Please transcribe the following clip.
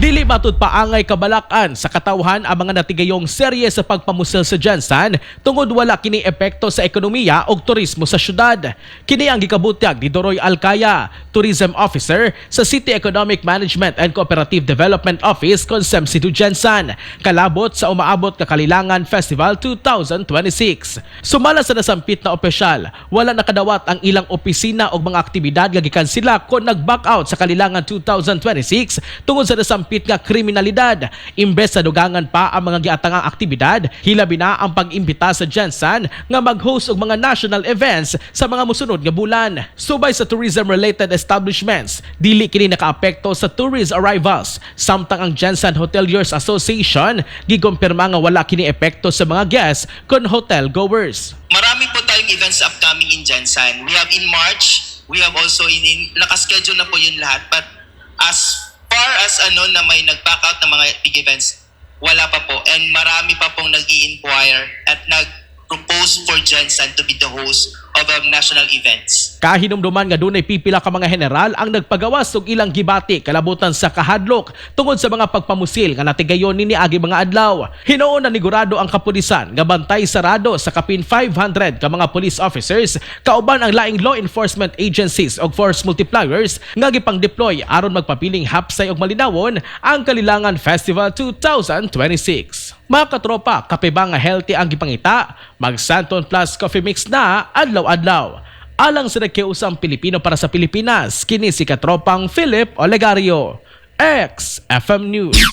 Dili matud pa angay kabalakan sa katawhan ang mga natigayong serye sa pagpamusil sa GenSan tungod wala kini epekto sa ekonomiya ug turismo sa syudad. Kini ang gikabutyag ni Doroy Alcaya, Tourism Officer sa City Economic Management and Cooperative Development Office CONCEMCIDO GenSan, kalabot sa umaabot nga Kalilangan Festival 2026. Sumala sa nasampit na opisyal, wala nakadawat ang ilang opisina og mga aktibidad nga gikansela kon nag-back out sa Kalilangan 2026 tungod sa nasampit nga kriminalidad. Imbes sa dugangan pa ang mga giatangang aktibidad, hilabi na ang pag-imbita sa GenSan nga mag-host og mga national events sa mga mosunod nga bulan. Subay sa tourism-related establishments, dili kini nakaapekto sa tourist arrivals. Samtang ang GenSan Hoteliers Association gikumpirma nga wala kini epekto sa mga guests kon hotel goers. Marami po tayong events upcoming in GenSan. We have in March, we have also in nakaschedule na po yun lahat. But as far as ano na may nag-back out ng mga big events, wala pa po. And marami pa pong nag inquire at nag-propose for GenSan to be the host of national events. Kahinumduman nga dunay pipila ka mga general ang nagpagawas og ilang gibati kalabutan sa kahadlok tungod sa mga pagpamusil nga natigayon ni niagi mga adlaw. Hinuon na nigurado ang kapulisan nga bantay sarado sa kapin 500 ka mga police officers kauban ang laing law enforcement agencies og force multipliers nga gipang-deploy aron magpabiling hapsay og malinawon ang Kalilangan Festival 2026. Mga katropa, kape ba nga healthy ang gipangita? Mag Santon Plus Coffee Mix na adlaw-adlaw. Alang sa nagkiusang Pilipino para sa Pilipinas, kini si katropang Philip Olegario. XFM News.